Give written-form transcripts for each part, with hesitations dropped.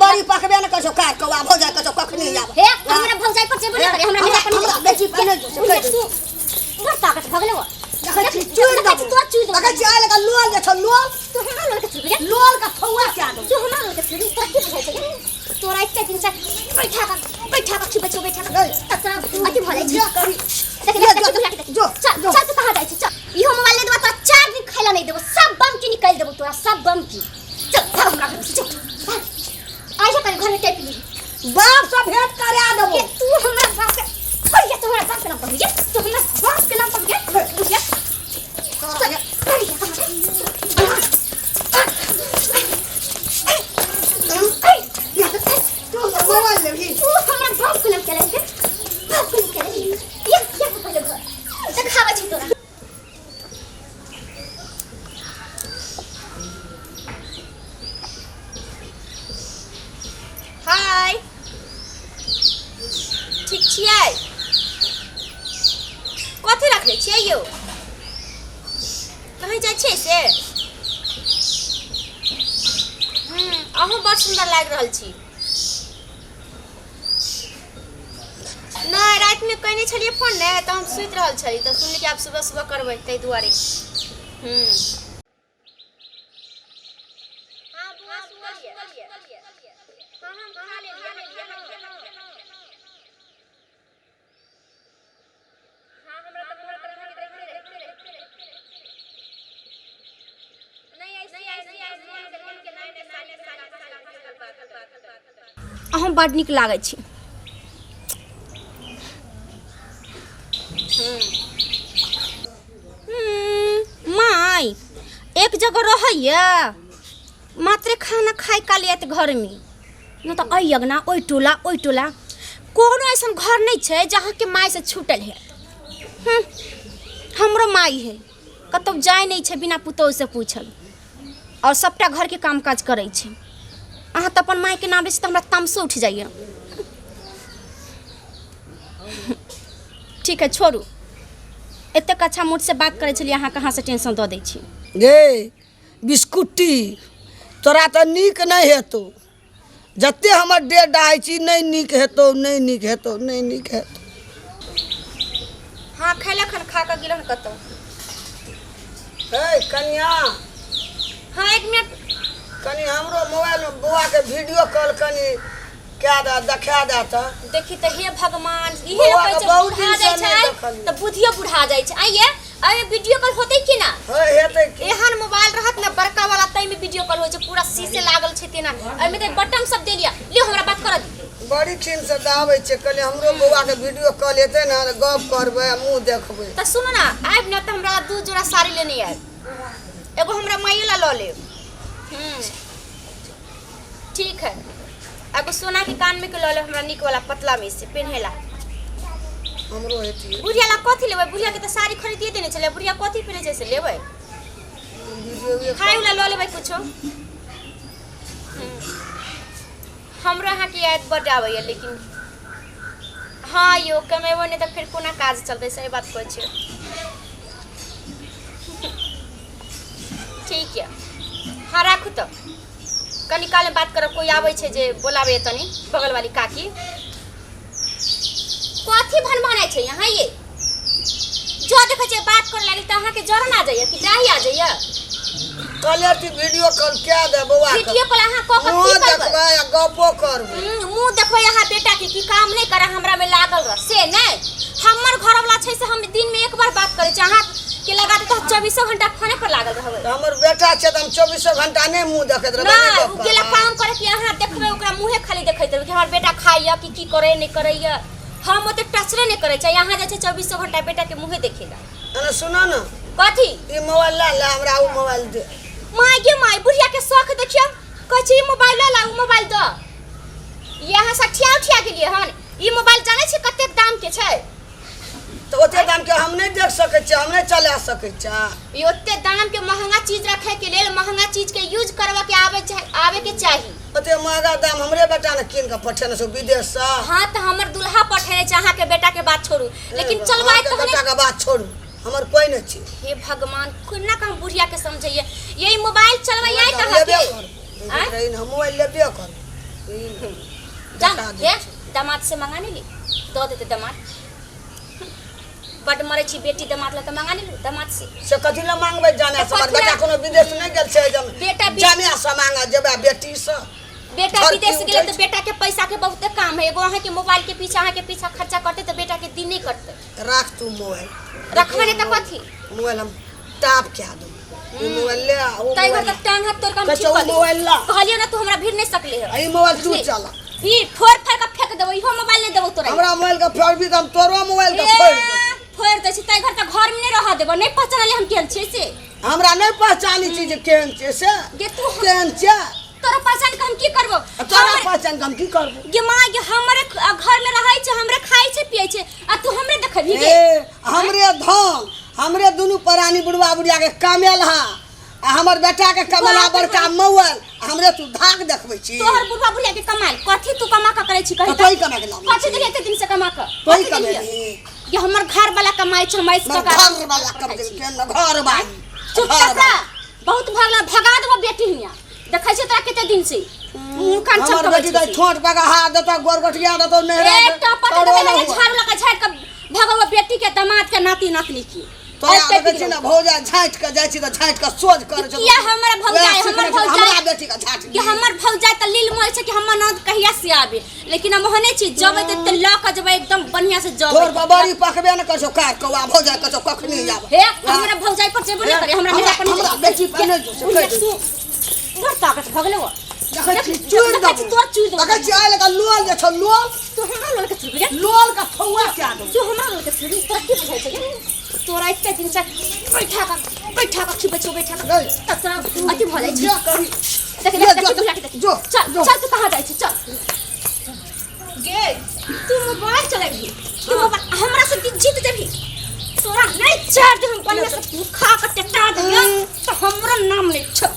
बड़ी पकबे न कर छौ कार कौआ भौजाइ कहै छौ कखनी आब। हे, हमरा भौजाइ पर जेबो नहि करे, हमरा हमरा- हमरा हमरा बेटी पर नहि जो, बुढ़िया सु बड़ ताकत भऽ गेलौ। देखै छी चूर देखै छी देबो। तोर चूर देबो। देखै छी आइ लगा लोल जे छौ लोल। तू हमरा लोल के चुरबी रे। लोल के फौआ कए देबो। तू हमरा लोल के चुरबी, तोरा की बुझाइ छै गे? तोरा एते दिन से बैठा कऽ बैठा कऽ खिबै छौ, बैठा कऽ तब तोरा अथी भऽ जाइ जे छै। करी। देख ले, देख जो, देख बुढ़िया के देख। जो, चल जो। चल, तू कहाँ जाइ छी? चल, इहो मोबाइल ले देबो तोरा, 4 दिन खाइला नहि देबो, सब बम की निकालि देबो तोरा, सब बम की। चल भाग हमरा घर से, चल भाग। आइ करे घर में टेप ली। बाप से भेंट करा देबो। ये तू हमरा बाप के बढ़िया, तू हमरा बाप के नाम पर ये, तू हमरा बाप के नाम पर ये बुढ़िया। चल बढ़िया तू मोबाइल लेबही? तू हमरा बाप के नाम चले, बाप के नाम चले ये। ये पहले घर देखाबै छी तोरा। हाय, ठीक छियै? कथी रखने छियै यौ? कहीं जाइ छियै से? अहूँ बड़ सुन्दर लागि रहल छी। नहि, रातिमे कयने छलियै फोन ने, तऽ हम सुति रहल छलियै, तऽ सुनलियै कि आब सुबह सुबह करबै, ताहि दुआरे। हँ बौआ, सुतल यऽ। हँ, हम खा लेलियै। हँ, हमरा तऽ मोन तऽ अहाँके देखते रहै। नहि, ऐसे ऐसे मोन के मोन के नहि साड़ी साड़ी। अहूँ बड नीक लागै छी। माय एक जगह रहैया, मात्रे खाना खाय काल आयत घरमे, नहि तऽ एहि अगना ओहि टोला ओहि टोला कोनो अइसन घर नहि छै जहाँके मायसँ छूटल हैत। हमरो माय है, कतहु जाइ नहि छै बिना पुतोहुसँ पूछल, आओर सभटा घरके काम काज करै छै। अहाँ तऽ अपन मायके नाम लै छी तऽ हमरा तामसो उठि जाइए। ठीक है, छोड़ू। एतेक अच्छा मूडसँ बात करै छलियै, अहाँ कहाँसँ टेंशन दऽ दै छी। गे बिस्कुटी, तोरा तऽ नीक नहि हेतौ। जते हमर डेढ़ डाहै छी, नहि नीक हेतौ, नहि नीक हेतौ, नहि नीक हेतौ। हँ, खैलक हन, खा कऽ गेल हन कतहु। हे कनिया। हँ, एक मिनट। कनि हमरो मोबाइलमे बौआके वीडियो कॉल कनि कए दे, देखा दे तऽ। देखी तऽ, हे भगवान, इहे बौआ कहै के छै बहुत बुढ़ा दिन जाइ से नहि छै देखलियै। तऽ बुद्धियो बुढ़ा जाइ छै। आइये अरे, वीडियो कॉल होतै कि ना? हे, हेतै की? एहन मोबाइल रहत ने बड़का वाला, ताहिमे वीडियो कॉल होइ छै, पूरा शीशे लागल छै तेना, एहिमे तऽ बटन सब देलियै। लियौ, हमरा बात करऽ दी। बड़ी खिन से दाबै छै, कहलियै हमरो बौआके वीडियो कॉल हेतै ने तऽ गप करबै आ मुँह देखबै। तऽ सुनू ने, आबि ने तऽ हमरा दू जोड़ा साड़ी लेने आयब, एगो हमरा माइयो ला लऽ लेब। ठीक है, एगो सोना के कान में के लऽ लेब हमरा नीक वाला पतला में से पेन्हेला। हमरो हेतियै। बुढ़िया ला कथी लेबै? बुढ़िया के तऽ साड़ी खरीदिए देने छलै। बुढ़िया कथी पहिरै छै से लेबै? वीडियो खाय वाला लऽ लेबै कुछो। हमरो अहाँके याद बड्ड आबैए, लेकिन हँ यौ, कमेबो नहि तऽ फेर कोना काज चलतै? सही बात कहै छियै। ठीक यऽ, हँ, राखू तऽ, कनी कालमे बात करब। कोइ आबै छै जे बोलाबैए, तनी बगलवाली काकी। कथी भनभनाइ छै यहाँ ये? जो देखै छियै बात करे लागी तऽ अहाँके जरन आ जाइए कि डाही आ जाइए? कहलियै कि वीडियो कॉल कए दे बौआ के। वीडियो कॉल अहाँ कऽ कऽ मुँहो की करबै? देखबै आ गपो करबै। मुँह देखबै अहाँ बेटा के कि काम नहि करे, हमरा में लागल रह से नहि। हमर घरवाला छै से हम दिन में एक बार बात करै छी, अहाँ के लगा दे तऽ चौबीसो घंटा फोने पर लागल रहबै। तऽ हमर बेटा छै तऽ हम चौबीसो घंटा नहि मुँह देखैत रहबै? नहि, गप ओ गेला करबै। काम करे कि अहाँ देखबै ओकरा मुँहे खाली देखैत रहबै कि हमर बेटा खाइया कि की करैया नहि करैया? हम ओते टचरे नहि करै छियै। अहाँ जाइ छै चौबीसो घंटा बेटा के मुँहे देखेला। एने सुनो ने। कथी? ई मोबाइल ला ले, हमरा ओ मोबाइल दे। माय गे my, बुढ़िया के शौख देखियौ। कहै छै ई मोबाइल ला, ओ मोबाइल दऽ। ई अहाँ सठिया उठिया गेलियै हन। ई मोबाइल जानै छी कतेक दाम के छै? तऽ ओते दाम के हम नहि देख सकै छियै, हम नहि चला सकै छियै। ई ओते दाम के महंगा चीज रखे के लेल महंगा चीज के यूज करबा के आवे चाहे, आवे के चाही। ओते महंगा दाम हमरे बेटा ने कीन के पठेने छौ विदेश से। हाँ, तऽ हमर दुल्हा पठेने छै, अहाँ के बेटा के बात छोड़ू, लेकिन चलवाय अहाँके तहने। बेटा के बात छोड़ू, हमर कोई नहि छै। हे भगवान, कोना के हम बुढ़िया के समझैये? यही मोबाइल चलबै आइ हम लेबे अहाँके करबै। आँय? हम मोबाइल लेबे करबै। जा बता दे। हे दामाद से मंगा नहीं ली दऽ देते दामाद बड मरै छी बेटी दामाद ला तऽ मंगा नहीं लू दामाद से से कथी लए मांगबै जाने से हमर कथी लए? बेटा कोनो विदेश नहि गेल छै जब बेटा जाने से मांगऽ जेबै बेटी से बेटा घर विदेश की गेलै उठै तऽ बेटा के पैसा के बहुते काम है एगो अहाँ के मोबाइल के पीछा अहाँ के पीछा खर्चा करते तऽ बेटा के दिन नहीं कटते राख तू मोबाइल रखबै नहीं तऽ कथी मोबाइल हम टाप कए देबौ ई मोबाइल ले आ ओ ताहि घर मोबाइल तक टांग हाथ तोड़ के हम कहै ठीक छै, ओ कऽ देबै। मोबाइल ला। कहलियौ ना तू हमरा भीड़ नहीं सकले है आ ई मोबाइल तू बुझली? चला फिर फोड़ फाड़ के फेंक देबो इहो मोबाइल नहीं देबो तोरा हमरा मोबाइल के फोड़बी तऽ हम तोरो मोबाइल के फोड़ देबौ फोड़ दै छी ताहि घर तक घर में नहीं रह देबो नहीं पहचानले हम केहन छियै से हमरा नहि पहचानी छी जे केहन छै से गे तू केहन छै तोरा पहचान के हम की करबो आ तोरा हमर- पहचान के हम की करबो गे माँ गे हमरे घर में रहै छै हमरे खाइ छै पियै छै आ तू हमरे देखबही गे ए हमरे धन हमरे दुनू प्राणी बुढ़वा बुढ़िया के कमेल हा आ हमर बेटा के कमेला बाप रे बड़का मौल हमरे तू धाक देखबै छी तोहर बुढ़वा बुढ़िया के कमाल कथी तू कमा के करै छी कही तऽ तोही कमा के लाबै कथी देलियै एते दिन से कमा के तोही कथी देलियै? कमेलही गे हमर घर वाला कमाइ छै हम ऐस मगर कका घर वाला कम दे के न घर वाली चुप घर चाचा वाली। बहुत भगला भगा देबो बेटी हिया देखै छियै तोरा कते दिन से मुँह कान हमर चमकबै बेटी तऽ छै ठोंठ पका हाथ देतौ गोरगोटिया देतौ नहरा एक टपक देबै लगे झाड़ू लगा झाड़ के भगवा बेटी के दामाद के नाती नातनी के तोरा एते देखै छी दिन ने भौजा झाँटि कऽ जाइ छी तऽ झाँटि कऽ सोझ करै छै किया हमर भौजाई वएह हमर सिखने छै, भौजाई हमरा बेटी के झाँटि कि हमर भौजाई तऽ लील मोल छै कि हमर ननद कहिया से आबे लेकिन हम ओहने छी जबै तऽ लऽ के जेबै एकदम बढ़िया से जबै तोर बबरी पकबे ने करै छौ कार कौआ भौजाई कहै छौ कखनी आब हे हमरा भौजाई पर जेबो नहि करे हमरा हमरा मेरा पर हमरा बेटी पर नहि जो से कहि दे। बड़ ताकत भऽ गेलौ देखै छी चूर देखै छी तोर चूर देबौ देखै छी आइ लगा लोल जे छौ लोल तू हमरा लोल के चूर गे लोल के फौआ कए देबौ तू हमरा लोल के चूर तोरा की बुझाइ छै गे तोरा एते दिन से बैठा के बैठा के खिबै छौ बैठा के गई। तऽ तोरा अथी भऽ जाइ छै जो करी देख ये देख जो, देख बुला के देख जो, चल जो। चल तू कहाँ जाइ छी चल गे तू मोबाइल चलेबही तू मोबाइल हमरा से जीत जेबही तोरा नहीं चार दे हम बढ़िया से तू खा के टेटा देंगे तो हमरा नाम नहीं छ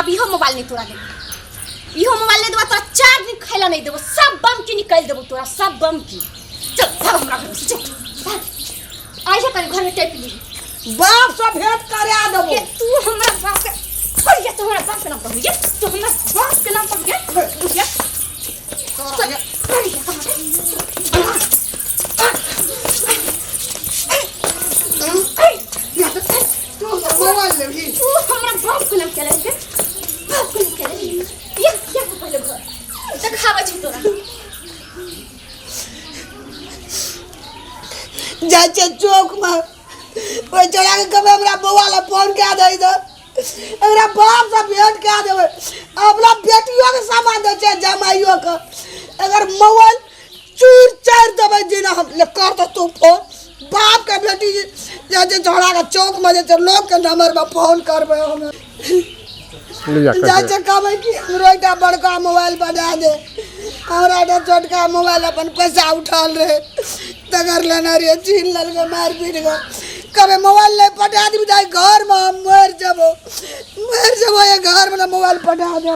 अब इहो मोबाइल नहीं तोरा देबो इहो मोबाइल नहीं देबो तोरा चार दिन खैला नहीं देबो सब बम की निकाल देबो तोरा सब बम की चल भाग हमरा घर से चल भाग आइए कर घर में टेप ली बाप से भेंट करा देबो ये तू हमरा बाप के अरे ये तू हमरा बाप के नाम पर ये तू हमरा बाप के नाम पर ये ये तू मोबाइल लेबही तू हमरा बाप के नाम केले रे बाप के नाम केले ये ये पहिले घर देखाबै छी तोरा जाइ छै चौकमे ओहि चौड़ाके कहबै हमरा बौआ लए फोन कए दै दे एकरा बापसँ भेंट कए देबै अपना बेटियोके सामान दै छै जमाइयोके अगर मोबाइल चूर चारि देबै जेना हम ले कर तऽ तू फोन बापके बेटी जाइ छै झोड़ाके चौकमे जे छै लोकके नम्बरमे फोन करबै हम लिया जाइ छै कहबै कि हमरो एकटा बड़का मोबाइल बना दे हमरा एकटा छोटका मोबाइल अपन पैसा उठल रहै तकर लेने रहियै छीन लेलकै मारि पीट कऽ कहबै मोबाइल नहि पटा देबी तऽ घरमे हम मरि जेबो मरि जेबो ये घरमे मोबाइल पटा दे।